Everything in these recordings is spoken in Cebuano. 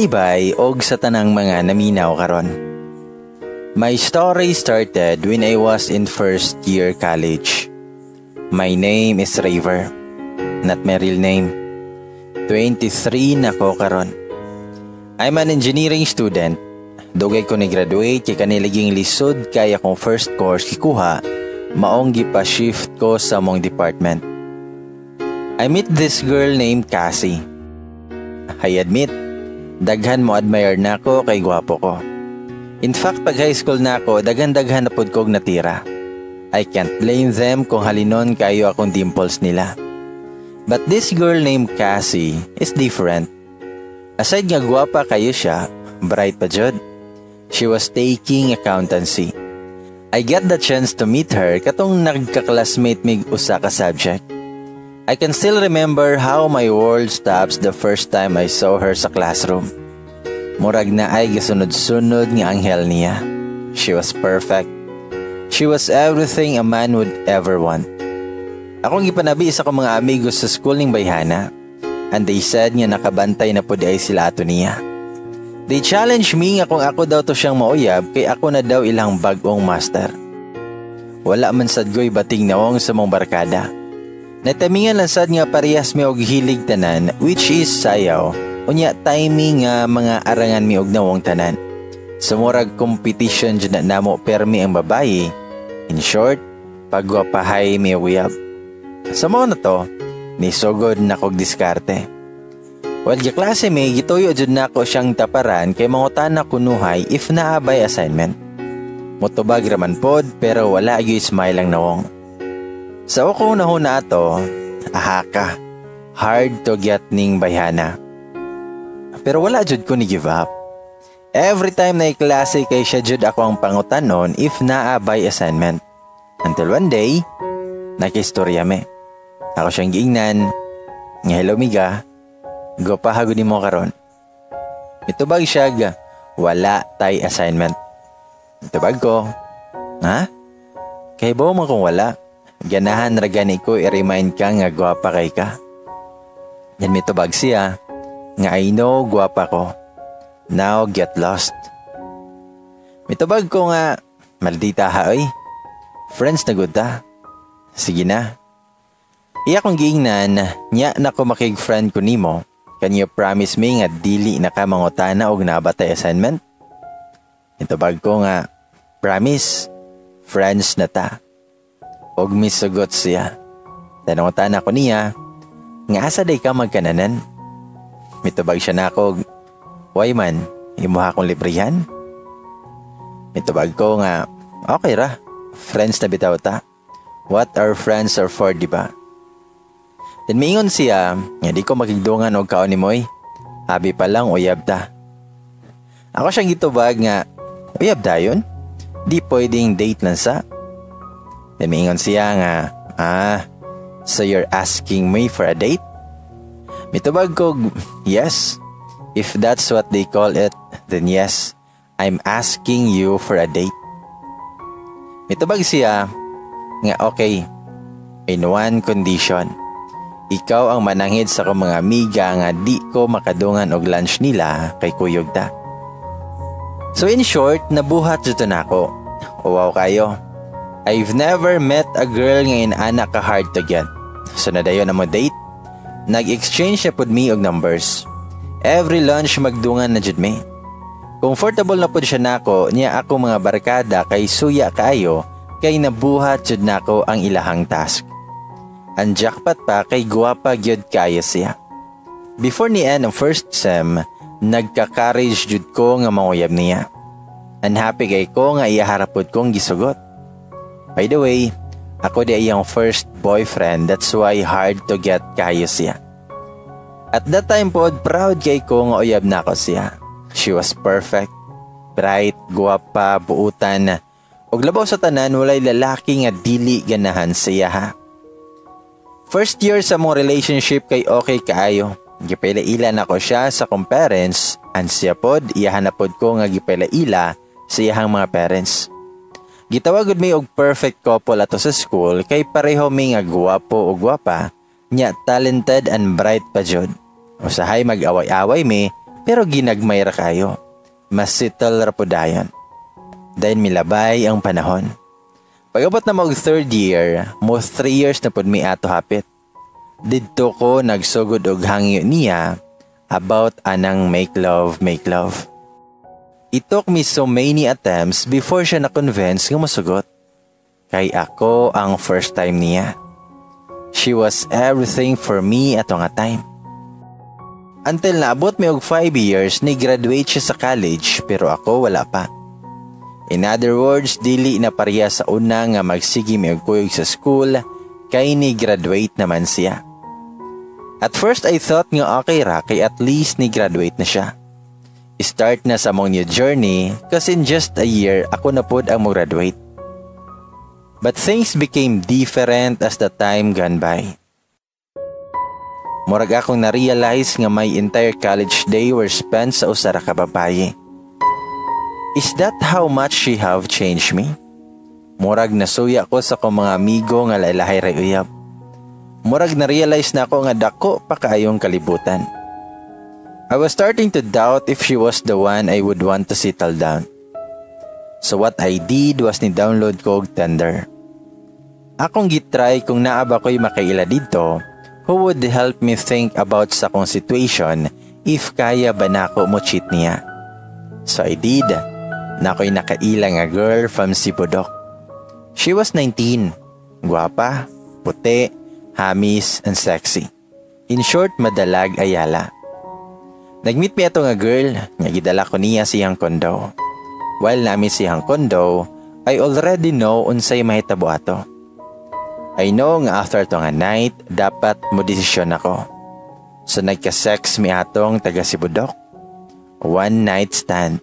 Hi bye og sa tanang mga naminaw karon. My story started when I was in first year college. My name is Raver. Not my real name. 23 na ko karon. I'm an engineering student. Dugay ko ni graduate kay kaniliging lisod kay akong first course gikuha, maong gipa-shift ko sa among department. I meet this girl named Cassie. I admit, daghan mo admire nako kay gwapo ko. In fact, pag high school na ako, daghan-daghan na pud kog natira. I can't blame them kung halinon kayo akong dimples nila. But this girl named Cassie is different. Aside nga gwapa kayo siya, bright pa jud. She was taking accountancy. I get the chance to meet her katong nagka-classmate mig usa ka subject. I can still remember how my world stops the first time I saw her sa classroom. Murag naay gasunod-sunod nga anghel niya. She was perfect. She was everything a man would ever want. Akong gipanabi sa akong mga amigos sa school ning bayhana, and they said nga nakabantay na pud ay sila ato niya. They challenged me nga kung ako daw to siyang mauyab kay ako na daw ilang bag-ong master. Wala man sad ko'y bating nawong sa mong barkada. Natamingan lang sad nga parehas mi og hilig tanan, which is sayaw, unya timing nga mga arangan mi og nawong tanan. Sa murag competition dyan na namo permi ang babayi. In short, pagwapahay mi og uyab. Sa mao na to, nisugod na kog diskarte. While giklase mi, gituyo jud nako siyang taparan kay mangutana kunuhay if naa bay assignment. Motubag raman pod pero wala gyud smile ang nawong. Sa akong nahuna ato, aha ka, hard to get ning bayhana. Pero wala jud ko ni give up. Every time na klase kay siya jud ako ang pangutanon if naa bay assignment. Until one day, nakistorya me. Ako siyang giingnan, nga "Hello miga, gwapaha gud nimo karon." Mitubag siya ga, "Wala tay assignment." Mitubag ko, "Ha? Kay man kung wala, ganahan ra gani ko i-remind ka nga gwapa kay ka." Yan mitubag siya, nga "I know gwapa ko. Now get lost." Mitubag ko nga, "Maldita ha oy. Friends na gud ta. Sige na." Iya kong giingnan, "Nya na ko makig-friend ko nimo. Can you promise me nga dili na ka mangutana og naa ba tay assignment?" Itubag ko nga, "Promise, friends na ta." Og misugot siya. Nangutana ko niya, nga asa day ka magkananan? Mitubag siya na ako, "Why man, imuha akong librihan?" Mitubag ko nga, "Okay ra, friends na bitaw ta. What our friends are for, di ba?" Then miingon siya, nga di ko makigdungan og kaon nimo oy. Habi pa lang uyab ta. Ako siyang gitubag nga, "Uyab dayon? Di pwedeng date lang sa?" Then miingon siya nga, "Ah, so you're asking me for a date?" Mitubag ko, "Yes. If that's what they call it, then yes, I'm asking you for a date." Mitubag siya nga, "Okay, in one condition. Ikaw ang mananghid sa akong mga amiga nga di ko makadungan og lunch nila kay kuyog ta." So in short, nabuhat jud nako. Wow kayo. I've never met a girl nga inana ka hard to get. So nadayon na mo date. Nag-exchange na pud mi og numbers. Every lunch magdungan na jud mi. Comfortable na pud siya nako niya ako mga barkada kay suya kaayo kay nabuhat jud nako ang ilahang task. Ang jackpot pa kay guwapa gyud kaayo siya. Before ni end ang first sem, nagka-courage jud ko nga manguyab niya. Unhappy kay ko nga iyaharapod kong gisugot. By the way, ako di iyang first boyfriend, that's why hard to get kayo siya. At that time pod, proud kay ko nga uyab na ako siya. She was perfect, bright, guwapa, buutan. Ug labaw sa tanan, walay lalaki nga dili ganahan siya ha. First year sa mong relationship kay okay kaayo. Gipaila-ila na ko siya sa akong parents and siya pod iyahan na pod ko nga gipaila-ila sa iyahang mga parents. Gitawag mi og perfect couple ato sa school kay pareho mi nga guwapo ug gwapa, nya talented and bright pa jud. Usahay mag-away-away mi pero Pero ginagmay ra kayo. Mas settle ra pud dayon. Then milabay ang panahon. Pag-abot na mag third year, mo 3 years na pud mi ato hapit. Didto ko nagsugod og hangyo niya about anang make love, make love. It took me so many attempts before siya na-convince nga mosugot. Kay ako ang first time niya. She was everything for me ato nga time. Until naabot mi og 5 years, ni graduate siya sa college pero ako wala pa. In other words, dili na pareha sa una nga magsige mi og kuyog sa school kay ni graduate naman siya. At first, I thought nga okay ra kay at least ni graduate na siya. Start na sa among new journey kasi in just a year ako na pod ang mo graduate. But things became different as the time gone by. Murag akong na-realize nga my entire college day were spent sa usa ra ka babaye. Is that how much she have changed me? Murag nasuya ko sa akong mga amigo nga lailahay ray uyab. Murag na-realize na ako nga dako pa kaayong kalibutan. I was starting to doubt if she was the one I would want to settle down. So what I did was ni download ko og Tinder. Akong gitry kung naa ba ko'y makaila didto who would help me think about sa akong situation, if kaya ba nako mo cheat niya. So I did. Naa ko'y nakaila nga girl from Sibudok. She was 19. Guwapa, puti, hamis, and sexy. In short, madalag ayala. Nag-meet mi ato nga girl, nga gidala ko niya siyang kondo. While naa mi siyang kondo, I already know unsay mahitabo ato. I know nga after to nga night, dapat mo desisyon ako. So nagka-sex mi atong taga Sibudok. One night stand.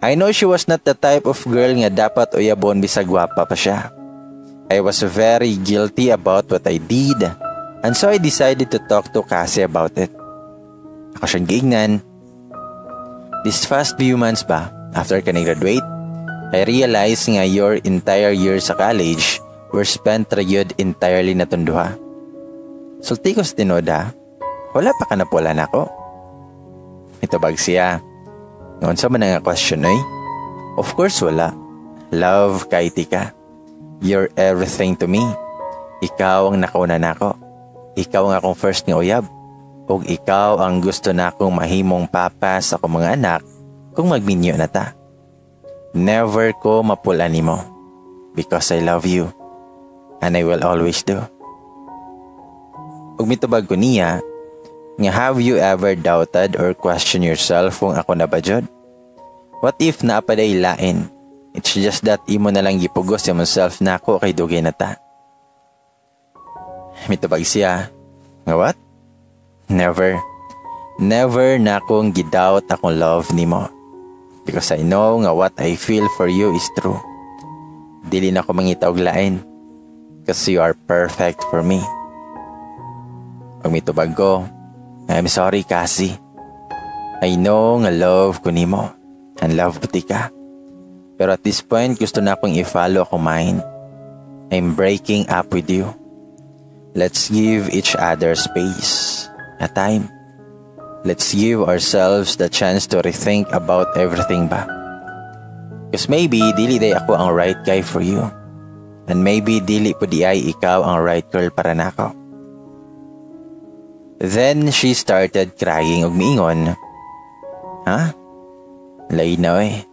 I know she was not the type of girl nga dapat uyabon bisag gwapa pa siya. I was very guilty about what I did, and so I decided to talk to Cassie about it. Ako siyang giingnan, "This past few months ba, after ka graduate, I realized nga your entire year sa college were spent ra gyud entirely natong duha. Sulti ko sa tinuod ha, wala pa ka napula nako." Mitubag siya, "Unsa man nga question oy? Of course wala. Love kay tika. You're everything to me. Ikaw ang nakauna nako. Ikaw ang akong first nga uyab. Ug ikaw ang gusto nakong mahimong papa sa akong mga anak kung magminyo na ta. Never ko mapul-an nimo because I love you and I will always do." Ug mitubag ko niya nga, "Have you ever doubted or questioned yourself kung ako na ba jud? What if naa pa day lain? It's just that imo na lang gipugos imong self nako kay dugay na ta." Mitubag siya nga, "What? Never. Never na akong gidoubt akong love nimo. Because I know nga what I feel for you is true. Dili na ko mangita og lain. Because you are perfect for me." Ug mitubag ko, "I'm sorry, Cassie. I know nga love ko nimo. And love ko ka. Pero at this point, gusto na akong i-follow akong mind. I'm breaking up with you. Let's give each other space, a time. Let's give ourselves the chance to rethink about everything ba. Because maybe dili day ako ang right guy for you. And maybe dili po diay ikaw ang right girl para nako." Then she started crying ug miingon, "Ha? Lain na eh.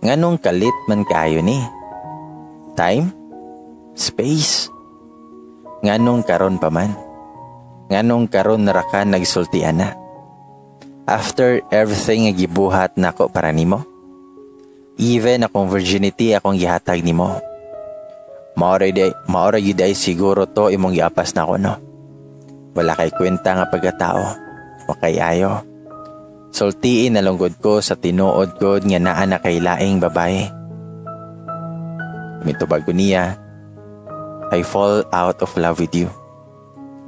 Nganong kalit man kayo ni? Time? Space? Nganong karon pa man? Nganong karon ra ka nagsultian na? After everything nga gibuhat nako para nimo? Even akong virginity akong gihatag nimo. Maora gyud ay siguro to imong giapas nako, no? Wala kay kwenta nga pagkatao. Wa kay ayo. Sultiin na lang gud ko sa tinuod gud nga naa na kay laing babae." Mitubag ko niya, "I fall out of love with you.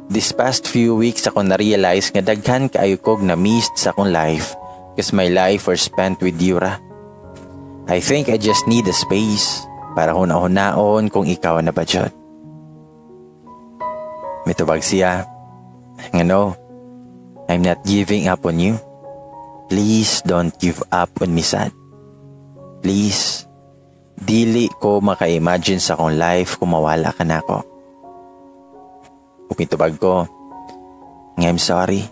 This past few weeks ako na-realize nga daghan kaayo kog na-missed sa akong life because my life were spent with you ra. I think I just need a space para huna-hunaon kung ikaw na ba jud." Mitubag siya nga, "No, I'm not giving up on you. Please don't give up on me sad. Please. Dili ko maka-imagine sa akong life kung mawala ka nako. Nitubag ko, "I'm sorry.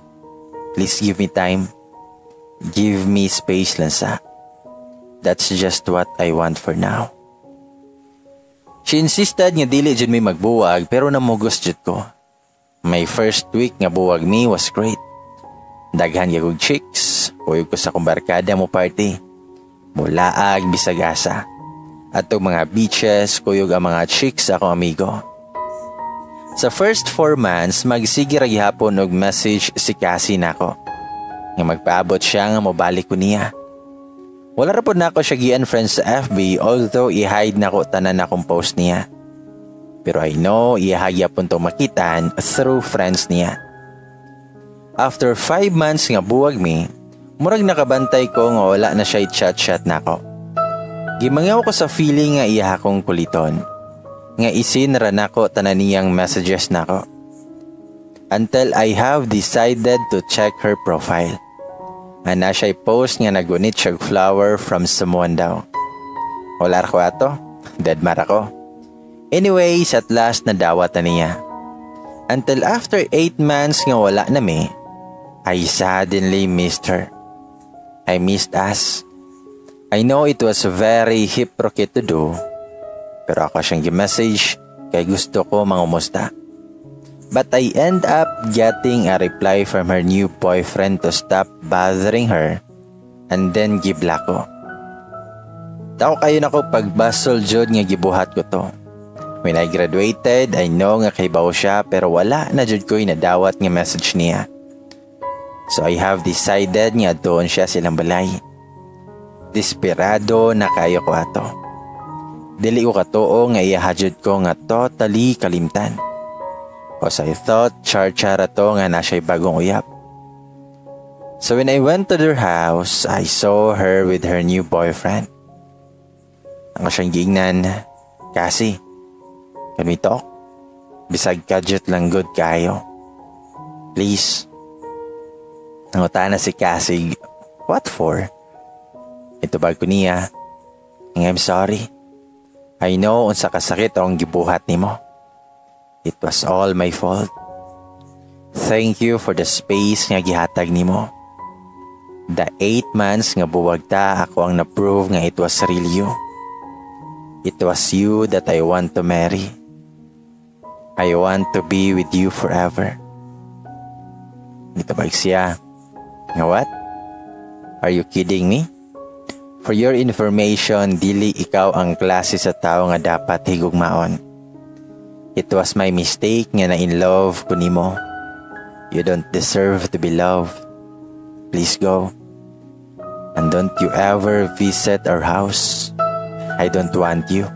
Please give me time. Give me space lang sa. That's just what I want for now." She insisted nga dili jud mi magbuwag, pero namugos jud ko. My first week nga buwag mi was great. Daghan gyud chicks, kuyog ko sa akong barkada mo party. Mulaag bisag asa. Atong mga beaches, kuyog ang mga chicks sa akong amigo. Sa first 4 months, magsige ra gihapon og message si Cassie nako nga magpaabot siya nga mobalik ko niya. Wala ra pod nako siya gi-unfriend sa FB, although i-hide nako tanan akong post niya. Pero I know iya gyapon tong makitaan through friends niya. After 5 months nga buwag mi, murag nakabantay ko nga wala na siya chat-chat nako. Gimangyaw ko sa feeling nga iya akong kuliton. Nga i-seen ra nako tanan niyang messages nako. Until I have decided to check her profile. Ana siya post nga nagunit siya flower from someone daw. Wala ko ato. Deadma ra ko. Anyways, at last nadawat na niya. Until after 8 months nga wala na mi, I suddenly missed her. I missed us. I know it was very hypocrite to do, pero ako siyang gi-message kay gusto ko mangumusta. But I end up getting a reply from her new boyfriend to stop bothering her, and then gi-block ko. Tao kayo nako pagbasol jud nga gibuhat ko to. When I graduated, I know nga kahibaw siya, pero wala na jud ko'y nadawat nga message niya. So I have decided nga doon siya silang balay. Desperado na kayo ko ato. Dili ko katuo nga iya jud ko nga totally kalimtan. 'Cause I thought char-chara to nga na siya'y bagong uyab. So when I went to their house, I saw her with her new boyfriend. Ako siyang giingnan, "Cassie, can we talk? Bisag kadyot lang gud kayo. Please." Nangutana si Cassie, "What for?" Itubag ko niya, "I'm sorry. I know unsa kasakit ang gibuhat nimo. It was all my fault. Thank you for the space nga gihatag nimo. The 8 months nga buwag ta, ako ang na-prove nga it was really you. It was you that I want to marry. I want to be with you forever." Nitubag siya nga, "What? Are you kidding me? For your information, dili ikaw ang klase sa tao nga dapat higugmaon. It was my mistake nga na in love ko nimo. You don't deserve to be loved. Please go. And don't you ever visit our house. I don't want you.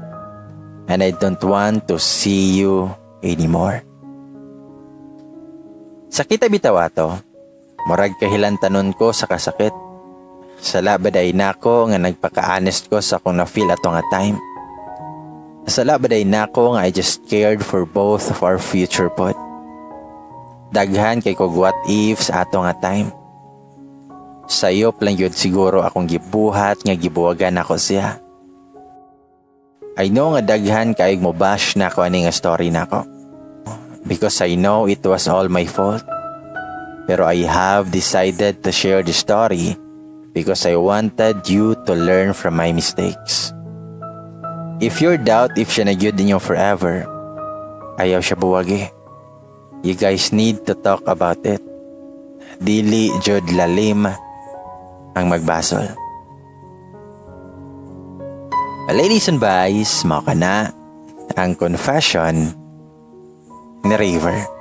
And I don't want to see you anymore." Sakit bitaw ato. Murag kahilantanon ko sa kasakit. Sala ba diay nako nga nagpaka-honest ko sa akong na-feel ato nga time? Sala ba diay nako nga I just cared for both of our future pod? Daghan kay kog what if sa ato nga time. Sayop lang yun siguro akong gibuhat nga gibuwagan ako siya. I know nga daghan kay mo bash na ako ani nga story nako. Because I know it was all my fault. Pero I have decided to share the story because I wanted you to learn from my mistakes. If you're doubt if siya na gyud ninyo forever, ayaw siya buwagi. You guys need to talk about it. Dili jud lalim ang magbasol. Ladies and boys, mao kana ang confession ni River.